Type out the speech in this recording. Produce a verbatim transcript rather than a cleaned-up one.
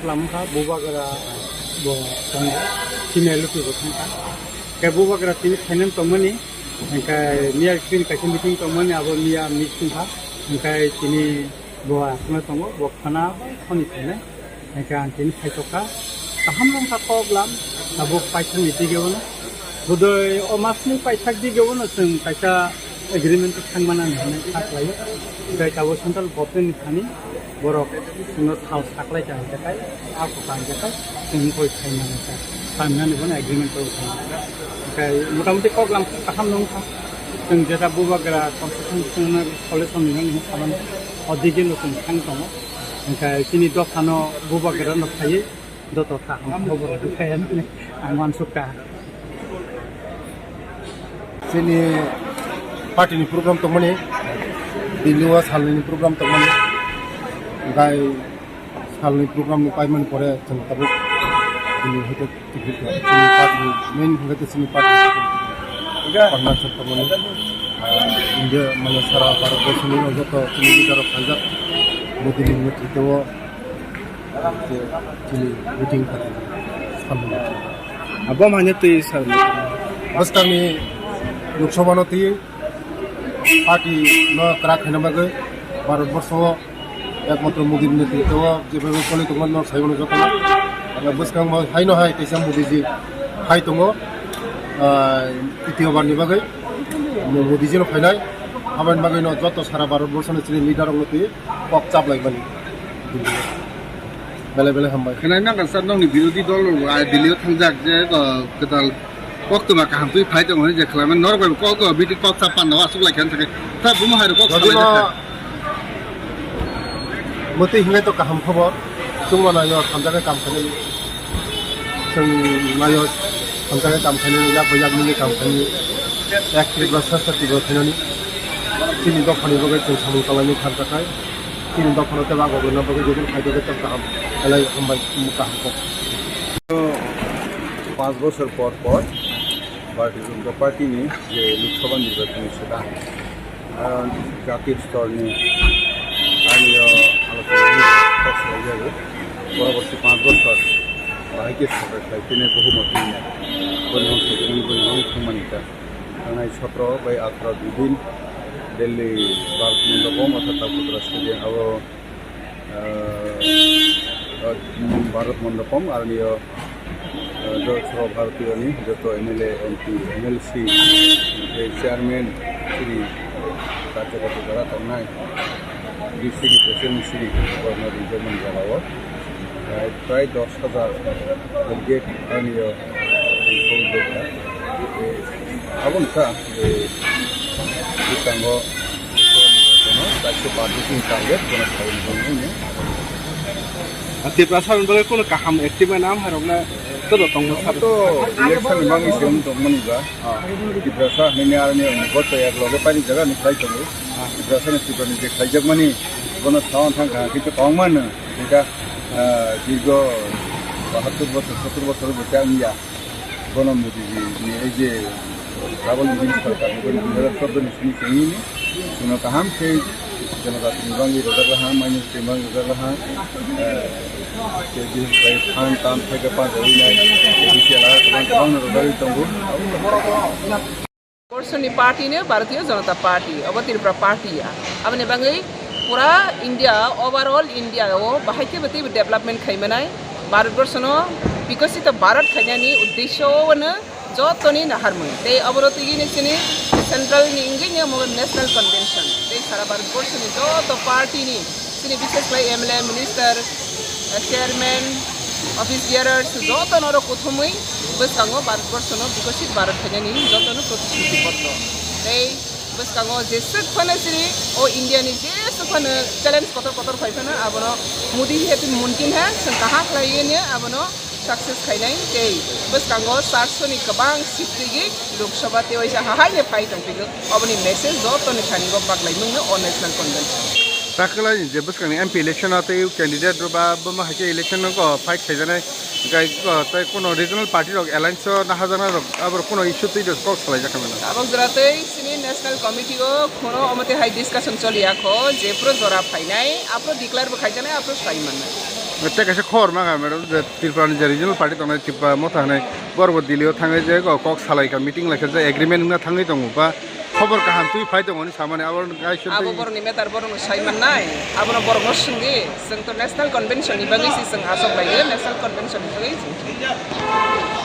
Lamkha bubagra bo tongo, female lutu bo thangkha. Khe bubagra tini phainani tongmani, hingkhe miya tini kaisa meeting tongmani, abo miya miss wngkha. Hingkhe tini bo aswkno tongo, bo khana bai khoni phainai. Hingkhe ang tini phaitokha, kaham wngkha kok lam, tabuk paithakni dige bono. Bodoi o masni paithak dige bono chwng kaisa agreement thangmana hinwi kha khlaio. Tei tabuk central government ni thani borok chwngno thal saklai ka hingkhe kai, a kok hingkhe kai, chwng koi khaimani kha. Khaimani bono agreement koi khaimani kha. Hingkhe motamoti kok lam kaham wngkha. Chwng jeta bubagra constitution chwngno solution ni hinwi samani o dige no chwng thang tongo. Hingkhe chini dophano bubagra no phaiwi joto kaham khobor rwkha hinwi ang uansukha. Chini party ni program tongmani, Delhi o salni program tongmani, gai salni program ni paimani pore chwng tabuk Delhi hoite ticket chini party ni main hwnkhe chini party ni Arunachal tongmani, ah, India mane sara Bharat borso ni joto chini leader rok khaijak Modi ni netritwo. Chini meeting kha salni. Abo mane twi salni. Bwskangni Lok Sabha no twi party no kwrak khaina bagwi Bharat borso o ekmatro Modi ni netritwo o jebabe choli tongmani no saibo no jotono. Bwskang bo haino hai kaisa Modi ji hai tongo, ah, titiyo bar ni bagwi Modi ji no phainai. Aboni bagwi no joto sara Bharat borso ni chini leader rok no twi kok chaplaimani. Belai belai hambai. Khwnai nang kha sir, nokni birodhi dol rok, ah, Delhi o thangjak je, ah, kwtal koktwma kaham twi phai tongo hinwi je khwlaimani. Norok bai kok, ah, meeting kok chap panna o aswk lai kha wngkha khe. Ta bumo hai rok kok salai kha. Mwtwi hinwi to kaham khobor. Chwngma naio thamjakhe kam khainani. Chwng naio thamjakhe kam khainani, yak bai yak nini kam khainani. Ek Tripura, Srashtha Tripura khainani. Chini dophani bagwi chwng samung tanglai nini thamjakhai. Chini dophano tei bagwi rwna bagwi joto khaito khe tei kaham. Belai hambai, kaham kok. Panch bochor por por Bharatiya Janata Party ni je Lok Sabha nirbachon ni swkang, ah, jatiyo stor ni ani o alochona ni kok salai jago. Poroborti panch bochor bahai khe sorkar khlai phino bohumot hinwi boni hwn khe boni hwn thangmani ta. Thangnai sotro bai atharo dui din Delhi Bharat Mandapam orthat Tapatra Stadium abo, ah, ah, Bharat Mandapam aroni o, ah, joto Bharatiyo ni joto M L A, M P, M L C, tei chairman, chini karyakarta jora tongnai, D C ni president, chini borokno ringjak mani jaga o, ah, prai dos hajar delegate aroni o, Aboni kha, eh, bwskango kaisa party ni target bono khaui tongmani. Tiprasa ni bagwi kono kaham active na ham harok na todo tongma sa. To election ni bagwi se wng tongmani ba. Ah. Tiprasa hwnwi aroni goto ek loge paini jaga ni khlai tongo. Ah. Tiprasa ni Tripura ni je khlaijakmani bono sawan thang kha, kintu kong mano. Ita, ah, dirgo bahattor bochor, sottor bochor bwchang ya. Bono Modi ji ni ei je double engine sorkar ni dui hajar chordo ni simi chengni ni chwngno kaham khe jonojati ni bagwi rwjak laha, mainosni bagwi rwjak laha, eh, ke bihik bai phan tam theke phan rwui nai, ke bisi ala kwbang kwbang no rwjagwi tongo. Borso ni party no Bharatiya Janata Party, obo Tripura party ya. Aboni bagwi pura India, overall India o bahai khe bo teibo development khai manai. Bharat Borsho no bikosito Bharat khainani uddesho o no jotoni naharmung. Tei obo rw twi ni chini central ni wngwi ni omo national convention. Tei sara Bharat Borsho ni joto party ni chini bishes khlai M L A, minister, eh, chairman, office bearers, joto norok kuthumwi bwskango Bharat Borsho no bikosit Bharat khainani joto no protishruti potro. Tei bwskango jeswk phano chini o India ni jeswk phano challenge kotor kotor phai phano abono Modi hai mumkin hai chwng kaham khlaiwi abono success khainai tei bwskango charso ni kwbang seat twigwi Lok Sabha tei waisa hahaino phai tongphigwi oboni message jotoni thani o baklaimungno o national convention. Takhwlai je bwskangni M P election o tei candidate rok ba buma hai khe election o fight khaijaknai, hwnkhe, o, tei kuno regional party rok alliance o naharjaknai rok aborok kuno issue twi rok kok salai jak kha mano. Tabuk jora tei chini national committee o khuno omo tei hai discussion choli ya kho je phuru jora phainai, aphuru declare bo khaijaknai, aphuru sai mannai. Tei kaisa khobor mankha, madam, je Tripura ni je regional party tongnai, Tripura Motha hinwi, borok bo Delhi o thangwi je kok salai kha, meeting lai kha, je agreement wngna thangwi tongo ba khobor kaham twi phai tongo hinwi samani, abo hai sotwi. Abo borokni matter borokno sai mannai, abono borokno swngdi, chwng to national convention ni bagwi se chwng asok lai, national convention ni bagwi chwng.